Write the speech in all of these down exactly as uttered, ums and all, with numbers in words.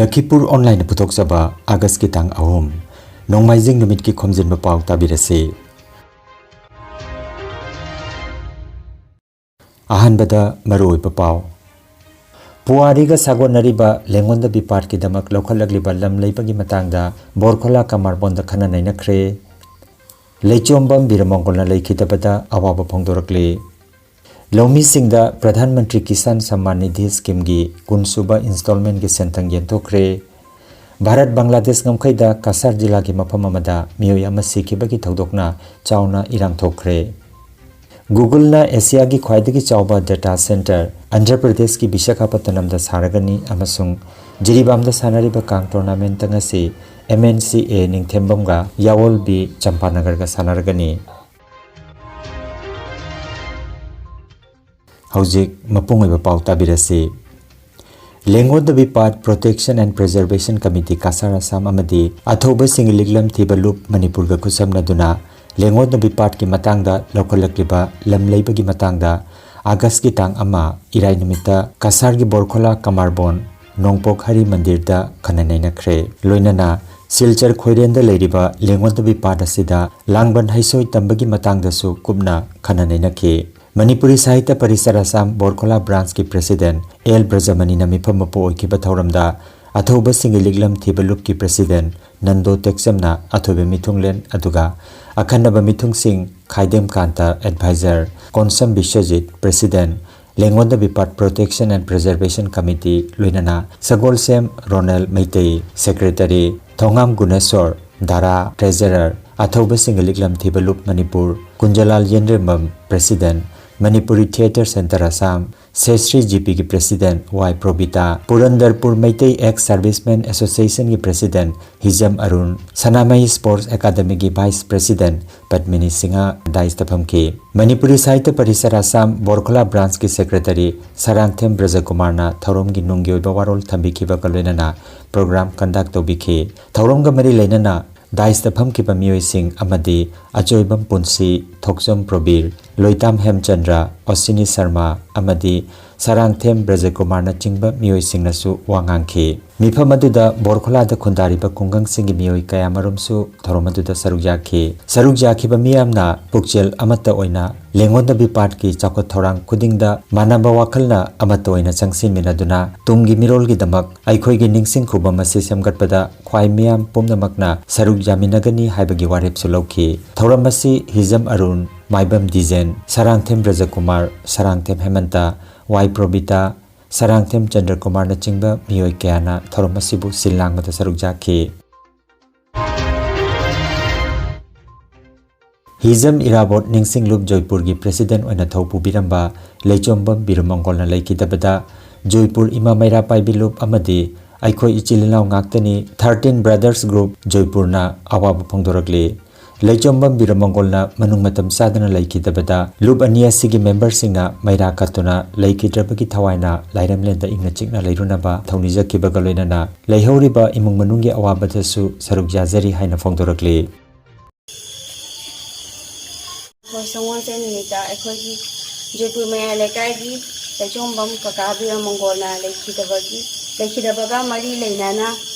ꯂꯈꯤꯄꯨꯔ ꯑꯣꯟꯂꯥꯏꯟꯅ ꯄꯨꯊꯣꯛꯆꯕ ꯑꯥꯒꯁꯀꯤ ꯇꯥꯡ ꯑꯍꯨꯝ, ꯅꯣꯡꯃꯥꯏꯖꯤꯡ ꯅꯨꯃꯤꯠꯀꯤ ꯈꯣꯝꯖꯤꯟꯕ ꯄꯥꯎ ꯇꯥꯕꯤꯔꯁꯤ꯫ ꯑꯍꯥꯟꯕꯗ ꯃꯔꯨꯑꯣꯏꯕ ꯄꯥꯎ꯫ ꯄꯨꯋꯥꯔꯤꯒ ꯁꯥꯒꯣꯟꯅꯔꯤꯕ ꯂꯦꯡꯒꯣꯟꯗꯕꯤ ꯄꯥꯠꯀꯤꯗꯃꯛ ꯂꯧꯈꯠꯂꯛꯂꯤꯕ ꯂꯝ ꯂꯩꯕꯒꯤ ꯃꯇꯥꯡꯗ ꯕꯣꯔꯈꯣꯂꯥ ꯀꯃꯥꯔꯕꯣꯟꯗ ꯈꯟꯅ ꯅꯩꯅꯈ꯭ꯔꯦ꯫ ꯂꯩꯆꯣꯝꯕꯝ ꯕꯤꯔꯃꯪꯒꯣꯜꯅ ꯂꯩꯈꯤꯗꯕꯗ ꯑꯋꯥꯕ ꯐꯣꯡꯗꯣꯔꯛꯂꯤ꯫ ꯂꯧꯃꯤꯁꯤꯡꯗ ꯄ꯭ꯔꯙꯥꯟ ꯃꯟꯇ꯭ꯔꯤ ꯀꯤꯁꯥꯟ ꯁꯝꯃꯥꯟ ꯅꯤꯙꯤ ꯁ꯭ꯀꯤꯝꯒꯤ ꯀꯨꯟ ꯁꯨꯕ ꯏꯟꯁꯇꯣꯜꯃꯦꯟꯒꯤ ꯁꯦꯟꯊꯪ ꯌꯦꯟꯊꯣꯛꯈ꯭ꯔꯦ꯫ ꯚꯥꯔꯠ ꯕꯪꯒ꯭ꯂꯥꯗꯦꯁ ꯉꯝꯈꯩꯗ ꯀꯁꯥꯔ ꯖꯤꯂꯥꯒꯤ ꯃꯐꯝ ꯑꯃꯗ ꯃꯤꯑꯣꯏ ꯑꯃ ꯁꯤꯈꯤꯕꯒꯤ ꯊꯧꯗꯣꯛꯅ ꯆꯥꯎꯅ ꯏꯔꯥꯡ ꯊꯣꯛꯈ꯭ꯔꯦ꯫ Googleꯅ ꯑꯦꯁꯤꯌꯥꯒꯤ ꯈ꯭ꯋꯥꯏꯗꯒꯤ ꯆꯥꯎꯕ ꯗꯦꯇꯥ ꯁꯦꯟꯇꯔ ꯑꯟꯙ꯭ꯔ ꯄ꯭ꯔꯗꯦꯁꯀꯤ ꯕꯤꯁꯥꯈꯥꯄꯠꯇꯅꯝꯗ ꯁꯥꯔꯒꯅꯤ ꯑꯃꯁꯨꯡ ꯖꯤꯔꯤꯕꯥꯝꯗ ꯁꯥꯟꯅꯔꯤꯕ ꯀꯥꯡ ꯇꯣꯔꯅꯥꯃꯦꯟꯇ ꯉꯁꯤ M N C A ꯅꯤꯡꯊꯦꯝꯕꯝꯒ ꯌꯥꯋꯣꯜ B ꯆꯝꯄꯥꯅꯒꯔꯒ ꯁꯥꯟꯅꯔꯒꯅꯤ꯫ ꯍꯧꯖꯤꯛ ꯃꯄꯨꯡ ꯑꯣꯏꯕ ꯄꯥꯎ ꯇꯥꯕꯤꯔꯁꯤ꯫ ꯂꯦꯡꯒꯣꯟꯗꯕꯤ ꯄꯥꯠ Protection and Preservation Committee Cachar Assam ꯑꯃꯗꯤ ꯑꯊꯧꯕꯁꯤꯡꯒꯤ ꯂꯤꯛꯂꯝ ꯊꯤꯕ ꯂꯨꯞ ꯃꯅꯤꯄꯨꯔꯒ ꯈꯨꯠꯁꯝꯅꯗꯨꯅ ꯂꯦꯡꯒꯣꯟꯗꯕꯤ ꯄꯥꯠꯀꯤ ꯃꯇꯥꯡꯗ ꯂꯧꯈꯠꯂꯛꯂꯤꯕ ꯂꯝ ꯂꯩꯕꯒꯤ ꯃꯇꯥꯡꯗ ꯑꯥꯒꯁꯀꯤ ꯇꯥꯡ ꯑꯃ ꯏꯔꯥꯏ ꯅꯨꯃꯤꯠꯇ ꯀꯁꯥꯔꯒꯤ ꯕꯣꯔꯈꯣꯂꯥ ꯀꯃꯥꯔꯕꯣꯟ ꯅꯣꯡꯄꯣꯛ ꯍꯔꯤ ꯃꯟꯗꯤꯔꯗ ꯈꯟꯅ ꯅꯩꯅꯈ꯭ꯔꯦ꯫ ꯂꯣꯏꯅꯅ ꯁꯤꯜꯆꯔ ꯈꯣꯏꯔꯦꯟꯗ ꯂꯩꯔꯤꯕ ꯂꯦꯡꯒꯣꯟꯗꯕꯤ ꯄꯥꯠ ꯑꯁꯤꯗ ꯂꯥꯡꯕꯟ ꯍꯩꯁꯣꯏ ꯇꯝꯕꯒꯤ ꯃꯇꯥꯡꯗꯁꯨ ꯀꯨꯞꯅ ꯈꯟꯅ ꯅꯩꯅꯈꯤ꯫ ꯃꯅꯤꯄꯨꯔꯤ ꯁꯥꯍꯤꯇ꯭ꯌ ꯄꯔꯤꯁꯠ ꯑꯁꯥꯝ ꯕꯣꯔꯈꯣꯂꯥ ꯕ꯭ꯔꯥꯟꯁꯀꯤ ꯄ꯭ꯔꯦꯁꯤꯗꯦꯟꯠ ꯑꯦꯜ ꯕ꯭ꯔꯖꯃꯅꯤꯅ ꯃꯤꯐꯝ ꯃꯄꯨ ꯑꯣꯏꯈꯤꯕ ꯊꯧꯔꯝꯗ ꯑꯊꯧꯕꯁꯤꯡꯒꯤ ꯂꯤꯛꯂꯝ ꯊꯤꯕ ꯂꯨꯞꯀꯤ ꯄ꯭ꯔꯦꯁꯤꯗꯦꯟꯠ ꯅꯟꯗꯣ ꯇꯦꯛꯆꯝꯅ ꯑꯊꯣꯏꯕ ꯃꯤꯊꯨꯡꯂꯦꯟ ꯑꯗꯨꯒ ꯑꯈꯟꯅꯕ ꯃꯤꯊꯨꯡꯁꯤꯡ ꯈꯥꯏꯗꯦꯝ ꯀꯥꯟꯇ ꯑꯦꯗꯚꯥꯏꯖꯔ, ꯀꯣꯟꯁꯝ ꯕꯤꯁ꯭ꯋꯖꯤꯠ ꯄ꯭ꯔꯦꯁꯤꯗꯦꯟꯠ, ꯂꯦꯡꯒꯣꯟꯗꯕꯤ ꯄꯥꯠ Protection and Preservation Committee ꯂꯣꯏꯅꯅ ꯁꯒꯣꯜꯁꯦꯝ ꯔꯣꯅꯦꯜ ꯃꯩꯇꯩ ꯁꯦꯀ꯭ꯔꯦꯇꯔꯤ, ꯊꯣꯉꯥꯝ ꯒꯨꯅꯦꯁꯣꯔ ꯗꯥꯔꯥ ꯇ꯭ꯔꯦꯖꯔꯔ, ꯑꯊꯧꯕꯁꯤꯡꯒꯤ ꯂꯤꯛꯂꯝ ꯊꯤꯕ ꯂꯨꯞ Manipur, Kunjalal Yenrembam president, Manipuri theatre centre Assam, ꯁꯦꯁ꯭ꯔꯤ ꯖꯤꯄꯤꯒꯤ president Y Probita, Purandarpur Meitei ex serviceman ꯑꯦꯁꯣꯁꯤꯌꯦꯁꯟꯒꯤ ꯄ꯭ꯔꯦꯁꯤꯗꯦꯟꯠ ꯍꯤꯖꯝ ꯑꯔꯨꯟ, ꯁꯅꯥꯃꯍꯤ ꯁ꯭ꯄꯣꯔꯠꯁ ꯑꯦꯀꯥꯗꯃꯤꯒꯤ ꯚꯥꯏꯁ ꯄ꯭ꯔꯦꯁꯤꯗꯦꯟꯠ ꯄꯗꯃꯤꯅꯤ ꯁꯤꯡꯍ ꯗꯥꯏꯁꯇ ꯐꯝꯈꯤ꯫ ꯃꯅꯤꯄꯨꯔꯤ ꯁꯥꯍꯤꯇ꯭ꯌ ꯄꯔꯤꯁꯠ ꯑꯁꯥꯝ ꯕꯣꯔꯈꯣꯂꯥ ꯕ꯭ꯔꯥꯟꯁꯀꯤ ꯁꯦꯀ꯭ꯔꯦꯇꯔꯤ ꯁꯔꯥꯡꯊꯦꯝ ꯕ꯭ꯔꯖꯀꯨꯃꯥꯔꯅ ꯊꯧꯔꯝꯒꯤ ꯅꯨꯡꯒꯤ ꯑꯣꯏꯕ ꯋꯥꯔꯣꯜ ꯊꯝꯕꯤꯈꯤꯕꯒ ꯂꯣꯏꯅꯅ ꯄ꯭ꯔꯣꯒ꯭ꯔꯥꯝ ꯀꯟꯗꯛ ꯇꯧꯕꯤꯈꯤ꯫ ꯊꯧꯔꯝꯒ ꯃꯔꯤ ꯂꯩꯅꯅ ꯗꯥꯏꯁꯇ ꯐꯝꯈꯤꯕ ꯃꯤꯑꯣꯏꯁꯤꯡ ꯑꯃꯗꯤ ꯑꯆꯣꯏꯕꯝ ꯄꯨꯟꯁꯤ, ꯊꯣꯛꯆꯝ ꯄ꯭ꯔꯣꯕꯤꯔ, ꯂꯣꯏꯇꯥꯝ ꯍꯦꯝꯆꯟꯗ꯭ꯔ, ꯑꯣꯁꯤꯅꯤ ꯁꯔꯃ ꯑꯃꯗꯤ ꯁꯔꯥꯡꯊꯦꯝ ꯕ꯭ꯔꯖꯀꯨꯃꯥꯔꯅꯆꯤꯡꯕ ꯃꯤꯑꯣꯏꯁꯤꯡꯅꯁꯨ ꯋꯥ ꯉꯥꯡꯈꯤ꯫ ꯃꯤꯐꯝ ꯑꯗꯨꯗ ꯕꯣꯔꯈꯣꯂꯥꯗ ꯈꯨꯟꯗꯥꯔꯤꯕ ꯈꯨꯡꯒꯪꯁꯤꯡꯒꯤ ꯃꯤꯑꯣꯏ ꯀꯌꯥꯃꯔꯨꯝꯁꯨ ꯊꯧꯔꯝ ꯑꯗꯨꯗ ꯁꯔꯨꯛ ꯌꯥꯈꯤ꯫ ꯁꯔꯨꯛ ꯌꯥꯈꯤꯕ ꯃꯤꯌꯥꯝꯅ ꯄꯨꯛꯆꯦꯜ ꯑꯃꯠꯇ ꯑꯣꯏꯅ ꯂꯦꯡꯒꯣꯟꯗꯕꯤ ꯄꯥꯠꯀꯤ ꯆꯥꯎꯈꯠ ꯊꯧꯔꯥꯡ ꯈꯨꯗꯤꯡꯗ ꯃꯥꯟꯅꯕ ꯋꯥꯈꯜꯅ ꯑꯃꯠꯇ ꯑꯣꯏꯅ ꯆꯪꯁꯤꯟꯃꯤꯟꯅꯗꯨꯅ ꯇꯨꯡꯒꯤ ꯃꯤꯔꯣꯜꯒꯤꯗꯃꯛ ꯑꯩꯈꯣꯏꯒꯤ ꯅꯤꯡꯁꯤꯡ ꯈꯨꯕꯝ ꯑꯁꯤ ꯁꯦꯝꯒꯠꯄꯗ ꯈ꯭ꯋꯥꯏ ꯃꯤꯌꯥꯝ ꯄꯨꯝꯅꯃꯛꯅ ꯁꯔꯨꯛ ꯌꯥꯃꯤꯟꯅꯒꯅꯤ ꯍꯥꯏꯕꯒꯤ ꯋꯥꯔꯦꯞꯁꯨ ꯂꯧꯈꯤ꯫ ꯊꯧꯔꯝ ꯑꯁꯤ ꯍꯤꯖꯝ ꯑꯔꯨꯟ, ꯃꯥꯏꯕꯝ ꯗꯤꯖꯦꯟ, ꯁꯔꯥꯡꯊꯦꯝ ꯕ꯭ꯔꯖꯀꯨꯃꯥꯔ, ꯁꯔꯥꯡꯊꯦꯝ ꯍꯦꯃꯟꯇ, ꯋꯥꯏ ꯄ꯭ꯔꯣꯕꯤꯇꯥ, ꯁꯔꯥꯡꯊꯦꯝ ꯆꯟꯗ꯭ꯔꯀꯨꯃꯥꯔꯅꯆꯤꯡꯕ ꯃꯤꯑꯣꯏ ꯀꯌꯥꯅ ꯊꯧꯔꯝ ꯑꯁꯤꯕꯨ ꯁꯤꯜ ꯂꯥꯡꯕꯗ ꯁꯔꯨꯛ ꯌꯥꯈꯤ꯫ ꯍꯤꯖꯝ ꯏꯔꯥꯕꯣꯠ ꯅꯤꯡꯁꯤꯡꯂꯨꯞ ꯖꯣꯏꯄꯨꯔꯒꯤ ꯄ꯭ꯔꯦꯁꯤꯗꯦꯟꯠ ꯑꯣꯏꯅ ꯊꯧ ꯄꯨꯕꯤꯔꯝꯕ ꯂꯩꯆꯣꯝꯕꯝ ꯕꯤꯔꯃꯪꯒꯣꯜꯅ ꯂꯩꯈꯤꯗꯕꯗ ꯖꯣꯏꯄꯨꯔ ꯏꯃꯥ ꯃꯩꯔꯥ ꯄꯥꯏꯕꯤ ꯂꯨꯞ ꯑꯃꯗꯤ ꯑꯩꯈꯣꯏ ꯏꯆꯤꯜ ꯏꯅꯥꯎ ꯉꯥꯛꯇꯅꯤ, ꯊꯥꯔꯇꯤꯟ ꯕ꯭ꯔꯗꯔꯁ ꯒ꯭ꯔꯨꯞ ꯖꯣꯏꯄꯨꯔꯅ ꯑꯋꯥꯕ ꯐꯣꯡꯗꯣꯔꯛꯂꯤ꯫ ꯂꯩꯆꯣꯝꯕꯝ ꯕꯤꯔꯃꯪꯒꯣꯜꯅ ꯃꯅꯨꯡ ꯃꯇꯝ ꯆꯥꯗꯅ ꯂꯩꯈꯤꯗꯕꯗ ꯂꯨꯞ ꯑꯅꯤ ꯑꯁꯤꯒꯤ ꯃꯦꯝꯕꯔꯁꯤꯡꯅ ꯃꯩꯔꯥ ꯀꯠꯇꯨꯅ ꯂꯩꯈꯤꯗ꯭ꯔꯕꯒꯤ ꯊꯋꯥꯏꯅ ꯂꯥꯏꯔꯝꯂꯦꯟꯗ ꯏꯪꯅ ꯆꯤꯛꯅ ꯂꯩꯔꯨꯅꯕ ꯊꯧꯅꯤꯖꯈꯤꯕꯒ ꯂꯣꯏꯅꯅ ꯂꯩꯍꯧꯔꯤꯕ ꯏꯃꯨꯡ ꯃꯅꯨꯡꯒꯤ ꯑꯋꯥꯕꯗꯁꯨ ꯁꯔꯨꯛ ꯌꯥꯖꯔꯤ ꯍꯥꯏꯅ ꯐꯣꯡꯗꯣꯔꯛꯂꯤ꯫ ꯍꯣꯏ, ꯁꯒꯣꯜꯁꯦꯟ ꯅꯨꯃꯤꯠꯇ ꯑꯩꯈꯣꯏꯒꯤ ꯖꯣꯏꯄꯨꯔ ꯃꯌꯥꯏ ꯂꯩꯀꯥꯏꯒꯤ ꯂꯩꯆꯣꯝꯕꯝ ꯀꯀꯥ ꯕꯤꯔꯃꯪꯒꯣꯜꯅ ꯂꯩꯈꯤꯗꯕꯒꯤ, ꯂꯩꯈꯤꯗꯕꯒ ꯃꯔꯤ ꯂꯩꯅꯅ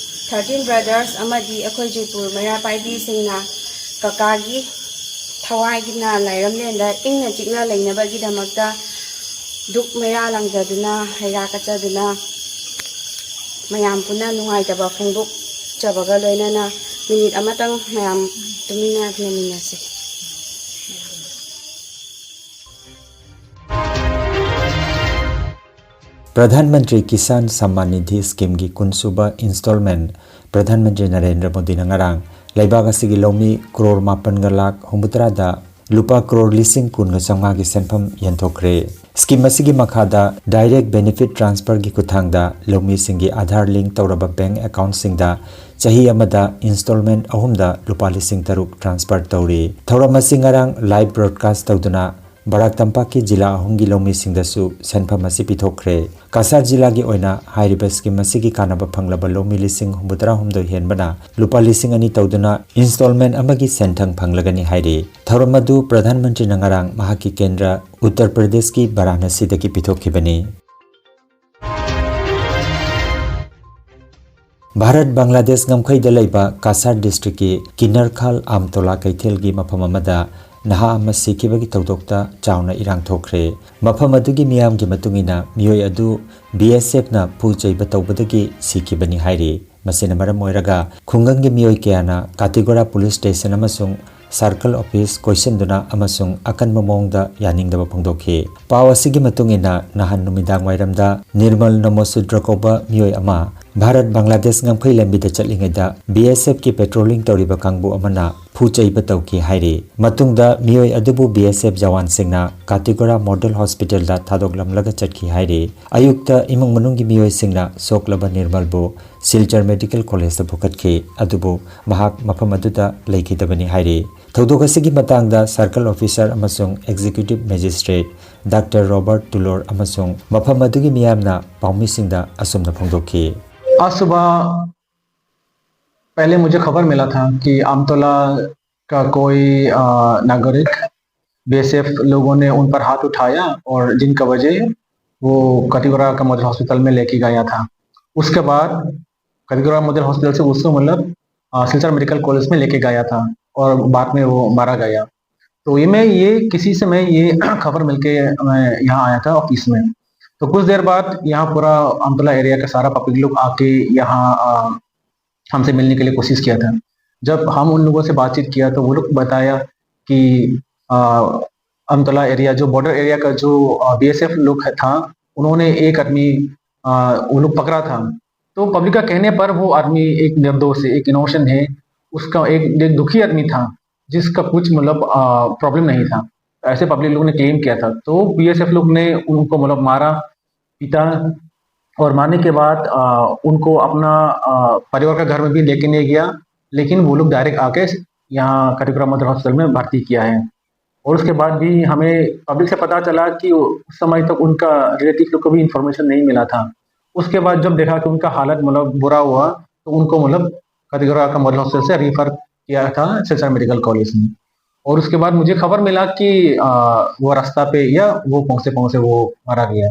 ꯊꯥꯔꯇꯤꯟ ꯕ꯭ꯔꯗꯔꯁ ꯑꯃꯗꯤ ꯑꯩꯈꯣꯏ ꯖꯣꯏꯄꯨꯔ ꯃꯩꯔꯥ ꯄꯥꯏꯕꯤꯁꯤꯡꯅ ꯀꯀꯥꯒꯤ ꯊꯋꯥꯏꯒꯤꯅ ꯂꯥꯏꯔꯝꯂꯦꯟꯗ ꯏꯪꯅ ꯆꯤꯛꯅ ꯂꯩꯅꯕꯒꯤꯗꯃꯛꯇ ꯗꯨꯛ ꯃꯩꯔꯥ ꯂꯪꯖꯗꯨꯅ, ꯍꯩꯔꯥ ꯀꯠꯆꯗꯨꯅ, ꯃꯌꯥꯝ ꯄꯨꯟꯅ ꯅꯨꯡꯉꯥꯏꯇꯕ ꯐꯣꯡꯗꯣꯛꯆꯕꯒ ꯂꯣꯏꯅꯅ ꯃꯤꯅꯤꯠ ꯑꯃꯇꯪ ꯃꯌꯥꯝ ꯇꯨꯃꯤꯟꯅ ꯂꯩꯃꯤꯟꯅꯁꯤ꯫ ꯄ꯭ꯔꯙꯥꯟ ꯃꯟꯇ꯭ꯔꯤ ꯀꯤꯁꯥꯟ ꯁꯝꯃꯥꯟ ꯅꯤꯙꯤ ꯁ꯭ꯀꯤꯝꯒꯤ ꯀꯨꯟꯁꯨꯕ ꯏꯟꯁꯇꯣꯜꯃꯦꯟ ꯄ꯭ꯔꯙꯥꯟ ꯃꯟꯇ꯭ꯔꯤ ꯅꯔꯦꯟꯗ꯭ꯔ ꯃꯣꯗꯤꯅ ꯉꯔꯥꯡ ꯂꯩꯕꯥꯛ ꯑꯁꯤꯒꯤ ꯂꯧꯃꯤ ꯀ꯭ꯔꯣꯔ ꯃꯥꯄꯟꯒ ꯂꯥꯈ ꯍꯨꯝꯐꯨꯇꯔꯥꯗ ꯂꯨꯄꯥ ꯀ꯭ꯔꯣꯔ ꯂꯤꯁꯤꯡ ꯀꯨꯟꯒ ꯆꯥꯝꯃꯉꯥꯒꯤ ꯁꯦꯟꯐꯝ ꯌꯦꯟꯊꯣꯛꯈ꯭ꯔꯦ꯫ ꯁ꯭ꯀꯤꯝ ꯑꯁꯤꯒꯤ ꯃꯈꯥꯗ ꯗꯥꯏꯔꯦꯛ ꯕꯦꯅꯤꯐꯤꯠ ꯇ꯭ꯔꯥꯟꯁꯐꯔꯒꯤ ꯈꯨꯠꯊꯥꯡꯗ ꯂꯧꯃꯤꯁꯤꯡꯒꯤ ꯑꯥꯙꯥꯔ ꯂꯤꯡ ꯇꯧꯔꯕ ꯕꯦꯡꯛ ꯑꯦꯀꯥꯎꯟꯠꯁꯤꯡꯗ ꯆꯍꯤ ꯑꯃꯗ ꯏꯟꯁꯇꯣꯜꯃꯦꯟ ꯑꯍꯨꯝꯗ ꯂꯨꯄꯥ ꯂꯤꯁꯤꯡ ꯇꯔꯨꯛ ꯇ꯭ꯔꯥꯟꯁꯐꯔ ꯇꯧꯔꯤ꯫ ꯊꯧꯔꯝ ꯑꯁꯤ ꯉꯔꯥꯡ ꯂꯥꯏꯚ ꯕ꯭ꯔꯣꯗꯀꯥꯁ ꯇꯧꯗꯨꯅ ꯕꯔꯥꯛ ꯇꯝꯄꯥꯛꯀꯤ ꯖꯤꯂꯥ ꯑꯍꯨꯝꯒꯤ ꯂꯧꯃꯤꯁꯤꯡꯗꯁꯨ ꯁꯦꯟꯐꯝ ꯑꯁꯤ ꯄꯤꯊꯣꯛꯈ꯭ꯔꯦ꯫ ꯀꯁꯥꯔ ꯖꯤꯂꯥꯒꯤ ꯑꯣꯏꯅ ꯍꯥꯏꯔꯤꯕ ꯁ꯭ꯀꯤꯝ ꯑꯁꯤꯒꯤ ꯀꯥꯟꯅꯕ ꯐꯪꯂꯕ ꯂꯧꯃꯤ ꯂꯤꯁꯤꯡ ꯍꯨꯝꯐꯨꯇꯔꯥ ꯍꯨꯝꯗꯣꯏ ꯍꯦꯟꯕꯅ ꯂꯨꯄꯥ ꯂꯤꯁꯤꯡ ꯑꯅꯤ ꯇꯧꯗꯨꯅ ꯏꯟꯁꯇꯣꯜꯃꯦꯟ ꯑꯃꯒꯤ ꯁꯦꯟꯊꯪ ꯐꯪꯂꯒꯅꯤ ꯍꯥꯏꯔꯤ꯫ ꯊꯧꯔꯝ ꯑꯗꯨ ꯄ꯭ꯔꯙꯥꯟ ꯃꯟꯇ꯭ꯔꯤꯅ ꯉꯔꯥꯡ ꯃꯍꯥꯛꯀꯤ ꯀꯦꯟꯗ꯭ꯔ ꯎꯠꯇꯔ ꯄ꯭ꯔꯗꯦꯁꯀꯤ ꯕꯔꯥꯅꯁꯤꯗꯒꯤ ꯄꯤꯊꯣꯛꯈꯤꯕꯅꯤ꯫ ꯚꯥꯔꯠ ꯕꯪꯒ꯭ꯂꯥꯗꯦꯁ ꯉꯝꯈꯩꯗ ꯂꯩꯕ ꯀꯥꯁꯥꯔ ꯗꯤꯁꯇ꯭ꯔꯤꯛꯀꯤ ꯀꯤꯅꯔꯈꯥꯜ ꯑꯝꯇꯣꯂꯥ ꯀꯩꯊꯦꯜꯒꯤ ꯃꯐꯝ ꯑꯃꯗ ꯅꯍꯥ ꯑꯃ ꯁꯤꯈꯤꯕꯒꯤ ꯊꯧꯗꯣꯛꯇ ꯆꯥꯎꯅ ꯏꯔꯥꯡ ꯊꯣꯛꯈ꯭ꯔꯦ꯫ ꯃꯐꯝ ꯑꯗꯨꯒꯤ ꯃꯤꯌꯥꯝꯒꯤ ꯃꯇꯨꯡ ꯏꯟꯅ ꯃꯤꯑꯣꯏ ꯑꯗꯨ ꯕꯤ ꯑꯦꯁ ꯑꯦꯐꯅ ꯐꯨ ꯆꯩꯕ ꯇꯧꯕꯗꯒꯤ ꯁꯤꯈꯤꯕꯅꯤ ꯍꯥꯏꯔꯤ꯫ ꯃꯁꯤꯅ ꯃꯔꯝ ꯑꯣꯏꯔꯒ ꯈꯨꯡꯒꯪꯒꯤ ꯃꯤꯑꯣꯏ ꯀꯌꯥꯅ ꯀꯥꯇꯤꯒꯣꯔꯥ ꯄꯨꯂꯤꯁ ꯁ꯭ꯇꯦꯁꯟ ꯑꯃꯁꯨꯡ ꯁꯥꯔꯀꯜ ꯑꯣꯐꯤꯁ ꯀꯣꯏꯁꯤꯟꯗꯨꯅ ꯑꯃꯁꯨꯡ ꯑꯀꯟꯕ ꯃꯑꯣꯡꯗ ꯌꯥꯅꯤꯡꯗꯕ ꯐꯣꯡꯗꯣꯛꯈꯤ꯫ ꯄꯥꯎ ꯑꯁꯤꯒꯤ ꯃꯇꯨꯡ ꯏꯟꯅ ꯅꯍꯥꯟ ꯅꯨꯃꯤꯗꯥꯡ ꯋꯥꯏꯔꯝꯗ ꯅꯤꯔꯃꯜ ꯅꯃꯣꯁꯨꯗ꯭ꯔ ꯀꯧꯕ ꯃꯤꯑꯣꯏ ꯑꯃ ꯚꯥꯔꯠ ꯕꯪꯒ꯭ꯂꯥꯗꯦꯁ ꯉꯝꯈꯩ ꯂꯝꯕꯤꯗ ꯆꯠꯂꯤꯉꯩꯗ ꯕꯤ ꯑꯦꯁ ꯑꯦꯐꯀꯤ ꯄꯦꯇ꯭ꯔꯣꯂꯤꯡ ꯇꯧꯔꯤꯕ ꯀꯥꯡꯕꯨ ꯑꯃꯅ ꯐꯨ ꯆꯩꯕ ꯇꯧꯈꯤ ꯍꯥꯏꯔꯤ꯫ ꯃꯇꯨꯡꯗ ꯃꯤꯑꯣꯏ ꯑꯗꯨꯕꯨ ꯕꯤ ꯑꯦꯁ ꯑꯦꯐ ꯖꯋꯥꯟꯁꯤꯡꯅ ꯀꯥꯇꯤꯒꯣꯔꯥ ꯃꯣꯗꯦꯜ ꯍꯣꯁꯄꯤꯇꯥꯜꯗ ꯊꯥꯗꯣꯛꯂꯝꯂꯒ ꯆꯠꯈꯤ ꯍꯥꯏꯔꯤ꯫ ꯑꯌꯨꯛꯇ ꯏꯃꯨꯡ ꯃꯅꯨꯡꯒꯤ ꯃꯤꯑꯣꯏꯁꯤꯡꯅ ꯁꯣꯛꯂꯕ ꯅꯤꯔꯃꯜꯕꯨ ꯁꯤꯜꯆꯔ ꯃꯦꯗꯤꯀꯦꯜ ꯀꯣꯂꯦꯖꯇ ꯄꯨꯈꯠꯈꯤ, ꯑꯗꯨꯕꯨ ꯃꯍꯥꯛ ꯃꯐꯝ ꯑꯗꯨꯗ ꯂꯩꯈꯤꯗꯕꯅꯤ ꯍꯥꯏꯔꯤ꯫ ꯊꯧꯗꯣꯛ ꯑꯁꯤꯒꯤ ꯃꯇꯥꯡꯗ ꯁꯥꯔꯀꯜ ꯑꯣꯐꯤꯁꯥꯔ ꯑꯃꯁꯨꯡ ꯑꯦꯛꯖꯤꯀ꯭ꯌꯨꯇꯤꯚ ꯃꯦꯖꯤꯁꯇ꯭ꯔꯦꯠ ꯗꯥꯛꯇꯔ ꯔꯣꯕꯥꯔꯠ ꯇꯨꯂꯣꯔ ꯑꯃꯁꯨꯡ ꯃꯐꯝ ꯑꯗꯨꯒꯤ ꯃꯤꯌꯥꯝꯅ ꯄꯥꯎꯃꯤꯁꯤꯡꯗ ꯑꯁꯨꯝꯅ ꯐꯣꯡꯗꯣꯛꯈꯤ꯫ आज सुबह पहले मुझे खबर मिला था कि आमतोला का कोई अ, नागरिक बी एस एफ लोगों ने उन पर हाथ उठाया और जिनका वजह वो कतिगुरा का मॉडल हॉस्पिटल में लेके गया था। उसके बाद कतिगुरा मॉडल हॉस्पिटल से उसको मतलब अ, सिलचर मेडिकल कॉलेज में लेके गया था और बाद में वो मारा गया। तो ये मैं ये किसी से मैं ये खबर मिलके मैं यहाँ आया था ऑफिस में। तो कुछ देर बाद यहाँ पूरा अमतला एरिया का सारा पब्लिक लोग आके यहाँ अ, हमसे मिलने के लिए कोशिश किया था। जब हम उन लोगों से बातचीत किया तो वो लोग बताया कि अ, अमतला एरिया जो बॉर्डर एरिया का जो बी एस एफ लोग है- था, उन्होंने एक आदमी अ, वो लोग पकड़ा था। तो पब्लिक का कहने पर वो आदमी एक निर्दोष है, एक इनोसेंट है, उसका एक, एक दुखी आदमी था जिसका कुछ मतलब प्रॉब्लम नहीं था, ऐसे पब्लिक लोग ने क्लेम किया था। तो बी एस एफ लोग ने उनको मतलब मारा, पीटा और मारने के बाद अ, उनको अपना अ, परिवार का घर में भी लेके नहीं गया, लेकिन वो लोग डायरेक्ट आके यहाँ कटिपुरा मदर हॉस्पिटल में भर्ती किया है। और उसके बाद भी हमें पब्लिक से पता चला कि उस समय तक उनका रिलेटिव लोग को भी इंफॉर्मेशन नहीं मिला था। उसके बाद जब देखा कि उनका हालत मतलब बुरा हुआ तो उनको मतलब कटिपुरा का मदर हॉस्पिटल से रिफर किया था सिलचर मेडिकल कॉलेज में। और उसके बाद मुझे खबर मिला कि अ, वो रास्ता पे या वो पहुंचते पहुंचते वो मारा गया।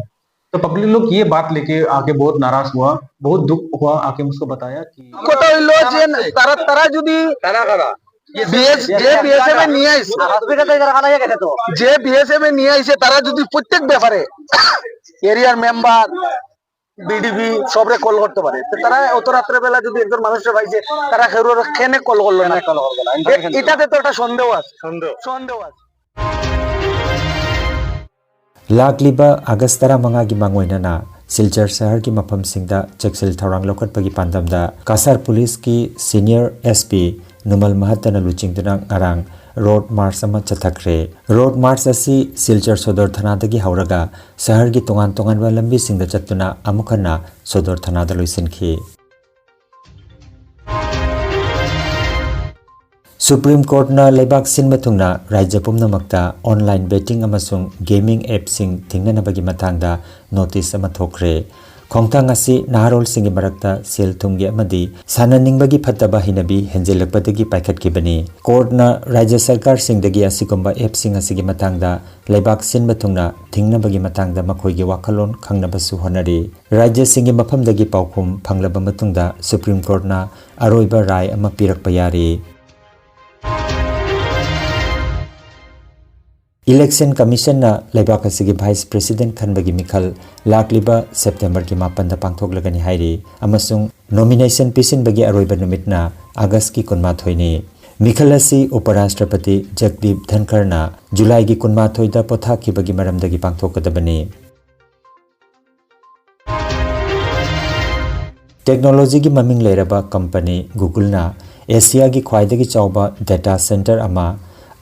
पब्लिक लोग ये बात लेके आके बहुत नाराज हुआ, बहुत दुख हुआ। आके मुझको बताया कि কথা হইল যে তারা, তারা যদি বিএস, যে বিএসএফ এ নিয়ে আইছে, হসপিটাল থেকে তারা নিয়ে গেছে তো। যে বিএসএফ এ নিয়ে আইছে, তারা যদি প্রত্যেক ব্যাপারে এরিয়ার মেম্বার, বিডিবি সবরে কল করতে পারে, তো তারা অত রাত্রেবেলা যদি একজন মানুষরে পাইছে, তারা কেউরে কেনে কল করলো না? এটাতে তো একটা সন্দেহ আছে। সন্দেহ আছে। ꯂꯥꯛꯂꯤꯕ ꯑꯥꯒꯁ ꯇꯔꯥꯃꯉꯥꯒꯤ ꯃꯥꯡꯑꯣꯏꯅꯅ ꯁꯤꯜꯆꯔ ꯁꯍꯔꯒꯤ ꯃꯐꯝꯁꯤꯡꯗ ꯆꯦꯛꯁꯤꯜ ꯊꯧꯔꯥꯡ ꯂꯧꯈꯠꯄꯒꯤ ꯄꯥꯟꯗꯝꯗ ꯀꯁꯥꯔ ꯄꯨꯂꯤꯁꯀꯤ ꯁꯤꯅꯤꯌꯔ ꯑꯦꯁ ꯄꯤ ꯅꯨꯃꯜ ꯃꯍꯠꯇꯅ ꯂꯨꯆꯤꯡꯗꯨꯅ ꯉꯔꯥꯡ ꯔꯣꯗ ꯃꯥꯔꯆ ꯑꯃ ꯆꯠꯊꯈ꯭ꯔꯦ꯫ ꯔꯣꯗ ꯃꯥꯔꯆ ꯑꯁꯤ ꯁꯤꯜꯆꯔ ꯁꯣꯗꯣꯔ ꯊꯅꯥꯗꯒꯤ ꯍꯧꯔꯒ ꯁꯍꯔꯒꯤ ꯇꯣꯉꯥꯟ ꯇꯣꯉꯥꯟꯕ ꯂꯝꯕꯤꯁꯤꯡꯗ ꯆꯠꯇꯨꯅ ꯑꯃꯨꯛ ꯍꯟꯅ ꯁꯣꯗꯣꯔ ꯊꯅꯥꯗ ꯂꯣꯏꯁꯤꯟꯈꯤ꯫ ꯁꯨꯄ꯭ꯔꯤꯝ ꯀꯣꯔꯠꯅ ꯂꯩꯕꯥꯛ ꯁꯤꯟꯕ ꯊꯨꯡꯅ ꯔꯥꯖ꯭ꯌ ꯄꯨꯝꯅꯃꯛꯇ ꯑꯣꯟꯂꯥꯏꯟ ꯕꯦꯇꯤꯡ ꯑꯃꯁꯨꯡ ꯒꯦꯃꯤꯡ ꯑꯦꯞꯁꯤꯡ ꯊꯤꯡꯅꯅꯕꯒꯤ ꯃꯇꯥꯡꯗ ꯅꯣꯇꯤꯁ ꯑꯃ ꯊꯣꯛꯈ꯭ꯔꯦ꯫ ꯈꯣꯡꯊꯥꯡ ꯑꯁꯤ ꯅꯍꯥꯔꯣꯜꯁꯤꯡꯒꯤ ꯃꯔꯛꯇ ꯁꯦꯜ ꯊꯨꯝꯒꯤ ꯑꯃꯗꯤ ꯁꯥꯟꯅꯅꯤꯡꯕꯒꯤ ꯐꯠꯇꯕ ꯍꯩꯅꯕꯤ ꯍꯦꯟꯖꯤꯜꯂꯛꯄꯗꯒꯤ ꯄꯥꯏꯈꯠꯈꯤꯕꯅꯤ꯫ ꯀꯣꯔꯠꯅ ꯔꯥꯖ꯭ꯌ ꯁꯔꯀꯥꯔꯁꯤꯡꯗꯒꯤ ꯑꯁꯤꯒꯨꯝꯕ ꯑꯦꯞꯁꯤꯡ ꯑꯁꯤꯒꯤ ꯃꯇꯥꯡꯗ ꯂꯩꯕꯥꯛ ꯁꯤꯟꯕ ꯊꯨꯡꯅ ꯊꯤꯡꯅꯕꯒꯤ ꯃꯇꯥꯡꯗ ꯃꯈꯣꯏꯒꯤ ꯋꯥꯈꯜꯂꯣꯟ ꯈꯪꯅꯕꯁꯨ ꯍꯣꯠꯅꯔꯤ꯫ ꯔꯥꯖ꯭ꯌꯁꯤꯡꯒꯤ ꯃꯐꯝꯗꯒꯤ ꯄꯥꯎꯈꯨꯝ ꯐꯪꯂꯕ ꯃꯇꯨꯡꯗ ꯁꯨꯄ꯭ꯔꯤꯝ ꯀꯣꯔꯠꯅ ꯑꯔꯣꯏꯕ ꯔꯥꯏ ꯑꯃ ꯄꯤꯔꯛꯄ ꯌꯥꯔꯤ꯫ ꯏꯂꯦꯛꯁꯟ ꯀꯃꯤꯁꯟꯅ ꯂꯩꯕꯥꯛ ꯑꯁꯤꯒꯤ ꯚꯥꯏꯁ ꯄ꯭ꯔꯦꯁꯤꯗꯦꯟꯠ ꯈꯟꯕꯒꯤ ꯃꯤꯈꯜ ꯂꯥꯛꯂꯤꯕ ꯁꯦꯞꯇꯦꯝꯕꯔꯒꯤ ꯃꯥꯄꯟꯗ ꯄꯥꯡꯊꯣꯛꯂꯒꯅꯤ ꯍꯥꯏꯔꯤ ꯑꯃꯁꯨꯡ ꯅꯣꯃꯤꯅꯦꯁꯟ ꯄꯤꯁꯤꯟꯕꯒꯤ ꯑꯔꯣꯏꯕ ꯅꯨꯃꯤꯠꯅ ꯑꯥꯒꯁꯀꯤ ꯀꯨꯟꯃꯥꯊꯣꯏꯅꯤ꯫ ꯃꯤꯈꯜ ꯑꯁꯤ ꯎꯄꯔꯥꯁꯇ꯭ꯔꯄꯇꯤ ꯖꯒꯗꯤꯞ ꯙꯟꯈꯔꯅ ꯖꯨꯂꯥꯏꯒꯤ ꯀꯨꯟꯃꯥꯊꯣꯏꯗ ꯄꯣꯊꯥꯈꯤꯕꯒꯤ ꯃꯔꯝꯗꯒꯤ ꯄꯥꯡꯊꯣꯛꯀꯗꯕꯅꯤ꯫ ꯇꯦꯛꯅꯣꯂꯣꯖꯤꯒꯤ ꯃꯃꯤꯡ ꯂꯩꯔꯕ ꯀꯝꯄꯅꯤ ꯒꯨꯒꯜꯅ ꯑꯦꯁꯤꯌꯥꯒꯤ ꯈ꯭ꯋꯥꯏꯗꯒꯤ ꯆꯥꯎꯕ ꯗꯦꯇꯥ ꯁꯦꯟꯇꯔ ꯑꯃ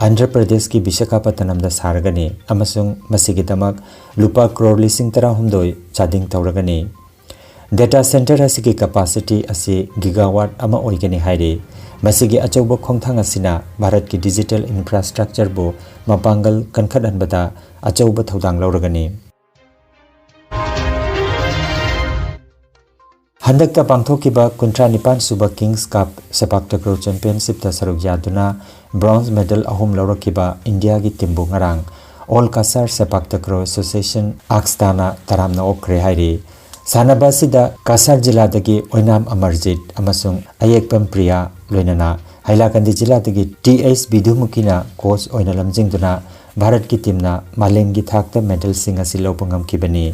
ꯑꯟꯙ꯭ꯔ ꯄ꯭ꯔꯗꯦꯁꯀꯤ ꯕꯤꯁꯥꯈꯥꯄꯠꯇꯅꯝꯗ ꯁꯥꯔꯒꯅꯤ ꯑꯃꯁꯨꯡ ꯃꯁꯤꯒꯤꯗꯃꯛ ꯂꯨꯄꯥ ꯀ꯭ꯔꯣꯔ ꯂꯤꯁꯤꯡ ꯇꯔꯥꯍꯨꯝꯗꯣꯏ ꯆꯥꯗꯤꯡ ꯇꯧꯔꯒꯅꯤ꯫ ꯗꯦꯇꯥ ꯁꯦꯟꯇꯔ ꯑꯁꯤꯒꯤ ꯀꯦꯄꯥꯁꯤꯇꯤ ꯑꯁꯤ ꯒꯤꯒꯥꯋꯥꯠ ꯑꯃ ꯑꯣꯏꯒꯅꯤ ꯍꯥꯏꯔꯤ꯫ ꯃꯁꯤꯒꯤ ꯑꯆꯧꯕ ꯈꯣꯡꯊꯥꯡ ꯑꯁꯤꯅ ꯚꯥꯔꯠꯀꯤ ꯗꯤꯖꯤꯇꯦꯜ ꯏꯟꯐ꯭ꯔꯥꯁ꯭ꯇ꯭ꯔꯛꯆꯔꯕꯨ ꯃꯄꯥꯡꯒꯜ ꯀꯟꯈꯠꯍꯟꯕꯗ ꯑꯆꯧꯕ ꯊꯧꯗꯥꯡ ꯂꯧꯔꯒꯅꯤ꯫ ꯍꯟꯗꯛꯇ ꯄꯥꯡꯊꯣꯛꯈꯤꯕ ꯀꯨꯟꯊ꯭ꯔꯥ ꯅꯤꯄꯥꯟ ꯁꯨꯕ ꯀꯤꯡꯁ ꯀꯞ ꯁꯦꯄꯥꯛ ꯇꯀ꯭ꯔꯣ ꯆꯦꯝꯄꯤꯌꯟꯁꯤꯞꯇ ꯁꯔꯨꯛ ꯌꯥꯗꯨꯅ ꯕ꯭ꯔꯣꯟꯖ ꯃꯦꯗꯜ ꯑꯍꯨꯝ ꯂꯧꯔꯛꯈꯤꯕ ꯏꯟꯗꯤꯌꯥꯒꯤ ꯇꯤꯝꯕꯨ ꯉꯔꯥꯡ All Cachar Sepak Takraw Association, ACSTA ꯅ ꯇꯔꯥꯝꯅ ꯑꯣꯛꯈ꯭ꯔꯦ ꯍꯥꯏꯔꯤ꯫ ꯁꯥꯟꯅꯕ ꯑꯁꯤꯗ ꯀꯁꯥꯔ ꯖꯤꯂꯥꯗꯒꯤ ꯑꯣꯏꯅꯥꯝ ꯑꯃꯔꯖꯤꯠ ꯑꯃꯁꯨꯡ ꯑꯌꯦꯛꯄꯝ ꯄ꯭ꯔꯤꯌꯥ, ꯂꯣꯏꯅꯅ ꯍꯥꯏꯂꯥꯀꯟꯗꯤ ꯖꯤꯂꯥꯗꯒꯤ ꯇꯤ ꯑꯩꯆ ꯕꯤꯗꯨꯃꯨꯈꯤꯅ ꯀꯣꯆ ꯑꯣꯏꯅ ꯂꯝꯖꯤꯡꯗꯨꯅ ꯚꯥꯔꯠꯀꯤ ꯇꯤꯝꯅ ꯃꯥꯂꯦꯝꯒꯤ ꯊꯥꯛꯇ ꯃꯦꯗꯜꯁꯤꯡ ꯑꯁꯤ ꯂꯧꯕ ꯉꯝꯈꯤꯕꯅꯤ꯫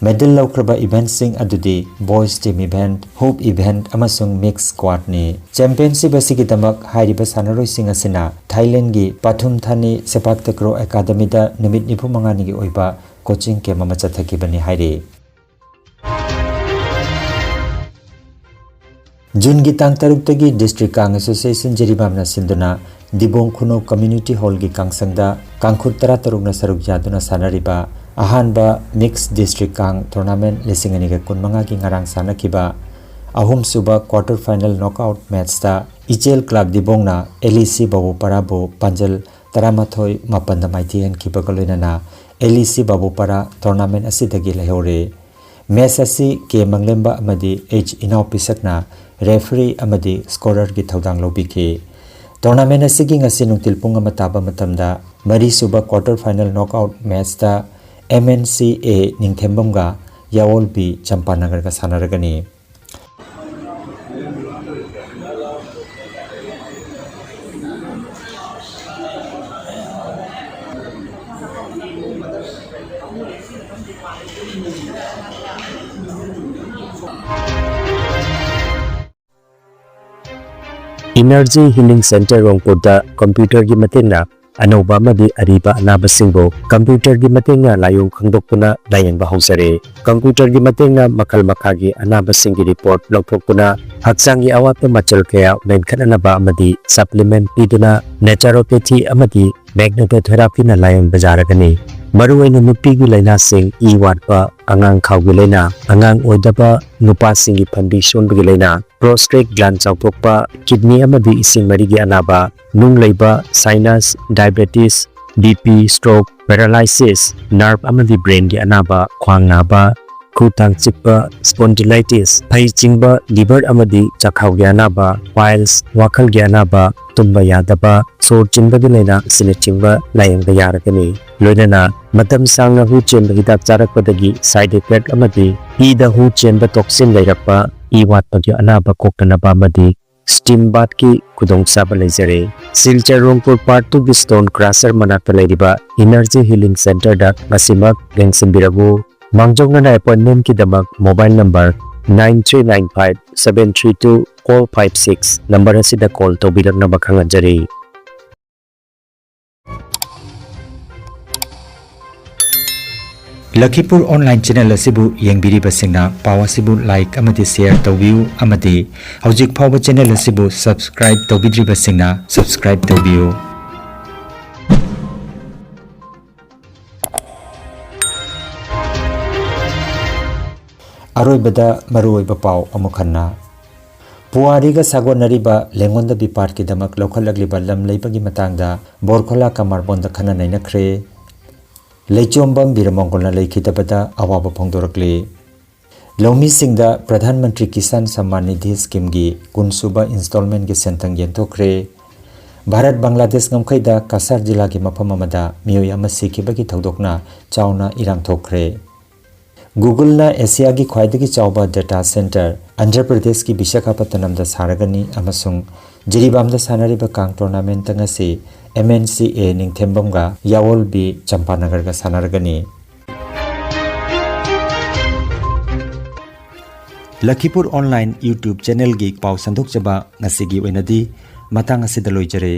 ꯃꯦꯗꯜ ꯂꯧꯈ꯭ꯔꯕ ꯏꯚꯦꯟꯠꯁꯤꯡ ꯑꯗꯨꯗꯤ ꯕꯣꯏꯁ ꯇꯤꯝ ꯏꯚꯦꯟꯠ, ꯍꯨꯞ ꯏꯚꯦꯟꯠ ꯑꯃꯁꯨꯡ ꯃꯤꯛꯁ ꯁ꯭ꯀ꯭ꯋꯥꯠꯅꯤ꯫ ꯆꯦꯝꯄꯤꯌꯟꯁꯤꯞ ꯑꯁꯤꯒꯤꯗꯃꯛ ꯍꯥꯏꯔꯤꯕ ꯁꯥꯟꯅꯔꯣꯏꯁꯤꯡ ꯑꯁꯤꯅ ꯊꯥꯏꯂꯦꯟꯒꯤ ꯄꯥꯊꯨꯝ ꯊꯥꯅꯤ ꯁꯦꯄꯥꯛ ꯇꯀ꯭ꯔꯣ ꯑꯦꯀꯥꯗꯃꯤꯗ ꯅꯨꯃꯤꯠ ꯅꯤꯐꯨ ꯃꯉꯥꯅꯤꯒꯤ ꯑꯣꯏꯕ ꯀꯣꯆꯤꯡ ꯀꯦꯝꯞ ꯑꯃ ꯆꯠꯊꯈꯤꯕꯅꯤ ꯍꯥꯏꯔꯤ꯫ ꯖꯨꯟꯒꯤ ꯇꯥꯡ ꯇꯔꯨꯛꯇꯒꯤ ꯗꯤꯁꯇ꯭ꯔꯤꯛ ꯀꯥꯡ ꯑꯦꯁꯣꯁꯤꯌꯦꯁꯟ ꯖꯤꯔꯤꯕꯥꯝꯅ ꯁꯤꯟꯗꯨꯅ ꯗꯤꯕꯣꯡ ꯈꯨꯅꯧ ꯀꯝꯃ꯭ꯌꯨꯅꯤꯇꯤ ꯍꯣꯜꯒꯤ ꯀꯥꯡꯁꯪꯗ ꯀꯥꯡꯈꯨꯠ ꯇꯔꯥꯇꯔꯨꯛꯅ ꯁꯔꯨꯛ ꯌꯥꯗꯨꯅ ꯁꯥꯟꯅꯔꯤꯕ ꯑꯍꯥꯟꯕ ꯃꯤꯛꯁ ꯗꯤꯁꯇ꯭ꯔꯤꯛ ꯀꯥꯡ ꯇꯣꯔꯅꯥꯃꯦꯟꯠ ꯂꯤꯁꯤꯡ ꯑꯅꯤꯒ ꯀꯨꯟꯃꯉꯥꯒꯤ ꯉꯔꯥꯡ ꯁꯥꯟꯅꯈꯤꯕ ꯑꯍꯨꯝꯁꯨꯕ ꯀ꯭ꯋꯥꯇꯔ ꯐꯥꯏꯅꯦꯜ ꯅꯣꯛꯑꯥꯎꯠ ꯃꯦꯠꯆꯇ ꯏꯆꯦꯜ ꯀ꯭ꯂꯕ ꯗꯤꯕꯣꯡꯅ ꯑꯦꯜ ꯏ ꯁꯤ ꯕꯥꯕꯨꯄꯥꯔꯥꯕꯨ ꯄꯥꯟꯖꯜ ꯇꯔꯥꯃꯥꯊꯣꯏ ꯃꯥꯄꯟꯗ ꯃꯥꯏꯊꯤꯍꯟꯈꯤꯕꯒ ꯂꯣꯏꯅꯅ ꯑꯦꯜ ꯏ ꯁꯤ ꯕꯥꯕꯨꯄꯥꯔꯥ ꯇꯣꯔꯅꯥꯃꯦꯟꯠ ꯑꯁꯤꯗꯒꯤ ꯂꯩꯍꯧꯔꯦ꯫ ꯃꯦꯆ ꯑꯁꯤ ꯀꯦ ꯃꯪꯂꯦꯝꯕ ꯑꯃꯗꯤ ꯑꯩꯆ ꯏꯅꯥꯎ ꯄꯤꯁꯛꯅ ꯔꯦꯐ꯭ꯔꯤ ꯑꯃꯗꯤ ꯁ꯭ꯀꯣꯔꯔꯒꯤ ꯊꯧꯗꯥꯡ ꯂꯧꯕꯤꯈꯤ꯫ ꯇꯣꯔꯅꯥꯃꯦꯟꯠ ꯑꯁꯤꯒꯤ ꯉꯁꯤ ꯅꯨꯡꯊꯤꯜ ꯄꯨꯡ ꯑꯃ ꯇꯥꯕ ꯃꯇꯝꯗ ꯃꯔꯤꯁꯨꯕ ꯀ꯭ꯋꯥꯇꯔ ꯐꯥꯏꯅꯦꯜ ꯅꯣꯛꯑꯥꯎꯠ ꯃꯦꯆꯇ ꯑꯦꯝ ꯑꯦꯟ ꯁꯤ ꯑꯦ ꯅꯤꯡꯊꯦꯝꯕꯝꯒ ꯌꯥꯑꯣꯜ ꯕꯤ ꯆꯝꯄꯥꯅꯒꯔꯒ ꯁꯥꯟꯅꯔꯒꯅꯤ꯫ Energy Healing Center ꯔꯣꯡꯄꯨꯔꯗ ꯀꯝꯄ꯭ꯌꯨꯇꯔꯒꯤ ꯃꯇꯦꯡꯅ ꯑꯅꯧꯕ ꯑꯃꯗꯤ ꯑꯔꯤꯕ ꯑꯅꯥꯕꯁꯤꯡꯕꯨ ꯀꯝꯄ꯭ꯌꯨꯇꯔꯒꯤ ꯃꯇꯦꯡꯅ ꯂꯥꯏꯑꯣꯡ ꯈꯪꯗꯣꯛꯇꯨꯅ ꯂꯥꯌꯦꯡꯕ ꯍꯧꯖꯔꯦ꯫ ꯀꯝꯄ꯭ꯌꯨꯇꯔꯒꯤ ꯃꯇꯦꯡꯅ ꯃꯈꯜ ꯃꯈꯥꯒꯤ ꯑꯅꯥꯕꯁꯤꯡꯒꯤ ꯔꯤꯄꯣꯔꯠ ꯂꯧꯊꯣꯛꯇꯨꯅ ꯍꯛꯆꯥꯡꯒꯤ ꯑꯋꯥꯠꯄ ꯃꯆꯜ ꯀꯌꯥ ꯃꯦꯟꯈꯠꯅꯅꯕ ꯑꯃꯗꯤ ꯁꯄ꯭ꯂꯤꯃꯦꯟꯠ ꯄꯤꯗꯨꯅ ꯅꯦꯆꯔꯣꯄꯦꯊꯤ ꯑꯃꯗꯤ ꯃꯦꯒꯅꯦꯇꯣꯊꯦꯔꯥꯄꯤꯅ ꯂꯥꯌꯦꯡꯕ ꯌꯥꯔꯒꯅꯤ꯫ ꯃꯔꯨꯑꯣꯏꯅ ꯅꯨꯄꯤꯒꯤ ꯂꯥꯏꯅꯥꯁꯤꯡ, ꯏ ꯋꯥꯠꯄ, ꯑꯉꯥꯡ ꯈꯥꯎꯒꯤ ꯂꯥꯏꯅꯥ, ꯑꯉꯥꯡ ꯑꯣꯏꯗꯕ, ꯅꯨꯄꯥꯁꯤꯡꯒꯤ ꯐꯟꯕꯤ ꯁꯣꯟꯕꯒꯤ ꯂꯥꯏꯅꯥ, ꯄ꯭ꯔꯣꯁꯇꯦꯠ ꯒ꯭ꯂꯥꯟ ꯆꯥꯎꯊꯣꯛꯄ, ꯀꯤꯗꯅꯤ ꯑꯃꯗꯤ ꯏꯁꯤꯡ ꯃꯔꯤꯒꯤ ꯑꯅꯥꯕ, ꯅꯨꯡ ꯂꯩꯕ, sinus, diabetes, B P, stroke, paralysis, nerve ꯑꯃꯗꯤ ꯕ꯭ꯔꯦꯟꯒꯤ ꯑꯅꯥꯕ, ꯈ꯭ꯋꯥꯡ ꯅꯥꯕ, ꯈꯨ ꯇꯥꯡ ꯆꯤꯛꯄ, spondylitis, ꯐꯩ ꯆꯤꯡꯕ, liver ꯑꯃꯗꯤ ꯆꯥꯛꯈꯥꯎꯒꯤ ꯑꯅꯥꯕ, piles, ꯋꯥꯈꯜꯒꯤ ꯑꯅꯥꯕ, ꯇꯨꯝꯕ ꯌꯥꯗꯕ, ꯁꯣꯔ ꯆꯤꯟꯕꯒꯤ ꯂꯥꯏꯅꯥ ꯑꯁꯤꯅꯆꯤꯡꯕ ꯂꯥꯌꯦꯡꯕ ꯌꯥꯔꯒꯅꯤ꯫ ꯂꯣꯏꯅꯅ ꯃꯇꯝ ꯁꯥꯡꯅ ꯍꯨ ꯆꯦꯟꯕ ꯍꯤꯗꯥꯛ ꯆꯥꯔꯛꯄꯗꯒꯤ side effect ꯑꯃꯗꯤ ꯏꯗ ꯍꯨ ꯆꯦꯟꯕ toxin ꯂꯩꯔꯛꯄ, ꯏ ꯋꯥꯠꯄꯒꯤ ꯑꯅꯥꯕ ꯀꯣꯛꯇꯅꯕ ꯑꯃꯗꯤ steam bathꯀꯤ ꯈꯨꯗꯣꯡꯆꯥꯕ ꯂꯩꯖꯔꯦ꯫ ꯁꯤꯜꯆꯔ ꯔꯣꯡꯄꯨꯔ Part Twoꯒꯤ Stone Crusher ꯃꯅꯥꯛꯇ ꯂꯩꯔꯤꯕ Energy Healing Centreꯗ ꯉꯁꯤꯃꯛ ꯂꯦꯡꯁꯤꯟꯕꯤꯔꯛꯎ꯫ ꯃꯥꯡꯖꯧꯅꯅ appointmentꯀꯤꯗꯃꯛ mobile number nine three nine five seven three two four five six number ꯑꯁꯤꯗ call ꯇꯧꯕꯤꯔꯛꯅꯕ ꯈꯪꯍꯟꯖꯔꯤ꯫ ꯂꯈꯤꯄꯨꯔ online channel ꯑꯁꯤꯕꯨ ꯌꯦꯡꯕꯤꯔꯤꯕꯁꯤꯡꯅ ꯄꯥꯎ ꯑꯁꯤꯕꯨ like ꯑꯃꯗꯤ share ꯇꯧꯕꯤꯌꯨ ꯑꯃꯗꯤ ꯍꯧꯖꯤꯛ ꯐꯥꯎꯕ channel ꯑꯁꯤꯕꯨ subscribe ꯇꯧꯕꯤꯗ꯭ꯔꯤꯕꯁꯤꯡꯅ subscribe ꯇꯧꯕꯤꯌꯨ꯫ ꯑꯔꯣꯏꯕꯗ ꯃꯔꯨꯑꯣꯏꯕ ꯄꯥꯎ ꯑꯃꯨꯛ ꯍꯟꯅ꯫ ꯄꯨꯋꯥꯔꯤꯒ ꯁꯥꯒꯣꯟꯅꯔꯤꯕ ꯂꯦꯡꯒꯣꯟꯗꯕꯤ ꯄꯥꯠꯀꯤꯗꯃꯛ ꯂꯧꯈꯠꯂꯛꯂꯤꯕ ꯂꯝ ꯂꯩꯕꯒꯤ ꯃꯇꯥꯡꯗ ꯕꯣꯔꯈꯣꯂꯥ ꯀꯃꯥꯔꯕꯣꯟꯗ ꯈꯟꯅ ꯅꯩꯅꯈ꯭ꯔꯦ꯫ ꯂꯩꯆꯣꯝꯕꯝ ꯕꯤꯔꯃꯪꯒꯣꯜꯅ ꯂꯩꯈꯤꯗꯕꯗ ꯑꯋꯥꯕ ꯐꯣꯡꯗꯣꯔꯛꯂꯤ꯫ ꯂꯧꯃꯤꯁꯤꯡꯗ ꯄ꯭ꯔꯙꯥꯟ ꯃꯟꯇ꯭ꯔꯤ ꯀꯤꯁꯥꯟ ꯁꯝꯃꯥꯟ ꯅꯤꯙꯤ ꯁ꯭ꯀꯤꯝꯒꯤ ꯀꯨꯟꯁꯨꯕ installmentꯀꯤ ꯁꯦꯟꯊꯪ ꯌꯦꯟꯊꯣꯛꯈ꯭ꯔꯦ꯫ ꯚꯥꯔꯠ ꯕꯪꯒ꯭ꯂꯥꯗꯦꯁ ꯉꯝꯈꯩꯗ ꯀꯁꯥꯔ ꯖꯤꯂꯥꯒꯤ ꯃꯐꯝ ꯑꯃꯗ ꯃꯤꯑꯣꯏ ꯑꯃ ꯁꯤꯈꯤꯕꯒꯤ ꯊꯧꯗꯣꯛꯅ ꯆꯥꯎꯅ ꯏꯔꯥꯡ ꯊꯣꯛꯈ꯭ꯔꯦ꯫ Googleꯅ ꯑꯦꯁꯤꯌꯥꯒꯤ ꯈ꯭ꯋꯥꯏꯗꯒꯤ ꯆꯥꯎꯕ data centre ꯑꯟꯙ꯭ꯔ ꯄ꯭ꯔꯗꯦꯁꯀꯤ ꯕꯤꯁꯥꯈꯥꯄꯠꯇꯅꯝꯗ ꯁꯥꯔꯒꯅꯤ ꯑꯃꯁꯨꯡ ꯖꯤꯔꯤꯕꯥꯝꯗ ꯁꯥꯟꯅꯔꯤꯕ ꯀꯥꯡ tournamentꯇ ꯉꯁꯤ MNCA ꯅꯤꯡꯊꯦꯝꯕꯝꯒ ꯌꯥꯋꯣꯜꯕꯤ ꯆꯝꯄꯥꯅꯒꯔꯒ ꯁꯥꯟꯅꯔꯒꯅꯤ꯫ ꯂꯈꯤꯄꯨꯔ online YouTube channelꯒꯤ ꯄꯥꯎ ꯁꯟꯗꯣꯛꯆꯕ ꯉꯁꯤꯒꯤ ꯑꯣꯏꯅꯗꯤ ꯃꯇꯥꯡ ꯑꯁꯤꯗ ꯂꯣꯏꯖꯔꯦ꯫